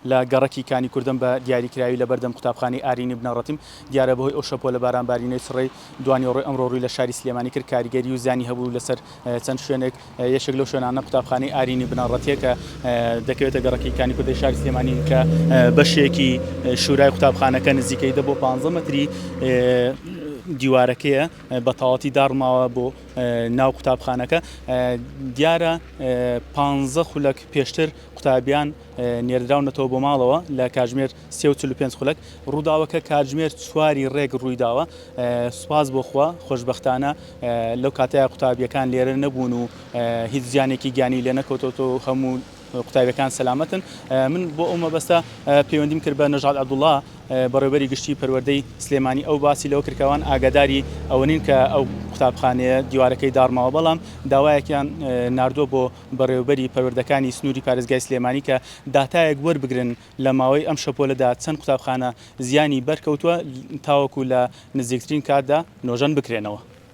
لە گەڕەکی کانی کوردم بە دیاریکراوی لە بەردەم قوتابخانەی ئارینی بنەڕەتیم. دیارە بەهۆی ئەو شەپۆلە بارانبارینەی چڕەی دوانیوەڕۆی ئەمڕۆ ڕووی لە شاری سلێمانی کرد کاریگەری و زیانی هەبوو لەسەر چەند شوێنێک، یەکێک لەو شوێنانە قوتابخانەی ئارینی بنەڕەتییە کە دەکەوێتە گەڕەکی کانی کوردی شاری سلێمانی کە بەشێکی شورای قوتابخانەکە نزیکەی دە بۆ 15 مەتری دیوارەکەیە بە تەواوەتی داڕماوە بۆ ناو قوتابخانەکە. دیارە 15 خولەک پێشتر قوتابیان نێردراونەتەوە بۆ ماڵەوە لە کاتژمێر 3:45 خولەک ڕووداوەکە کاتژمێر چواری ڕێک ڕوویداوە سوپاس بۆ خوا خۆشبەختانە لەو کاتەیا قوتابیەکان لێرە نەبوون و هیچ زیانێکی گیانی لێ نەکەوتۆتەوە هەموو قوتابیەکان سەلامەتن من بۆ ئەو مەبەستە پەیوەندیم کرد بە نەژاد عەبدوڵا بەڕێوبەری گشتی پەروەردەی سلێمانی ئەو باسی لەوە کرد کە ئەوان ئاگاداری ئەوە نین کە ئەو قوتابخانەیە دیوارەکەی داڕماوە بەڵام داوایەکیان ناردووە بۆ بەڕێوەبەری پەروەردەکانی سنووری پارێزگای سلێمانی کە داتایەک وەربگرن لە ماوەی ئەم شەپۆلەدا چەند قوتابخانە زیانی بەرکەوتووە تاوەکو لە نزیکترین کاتدا نۆژەن بکرێنەوە.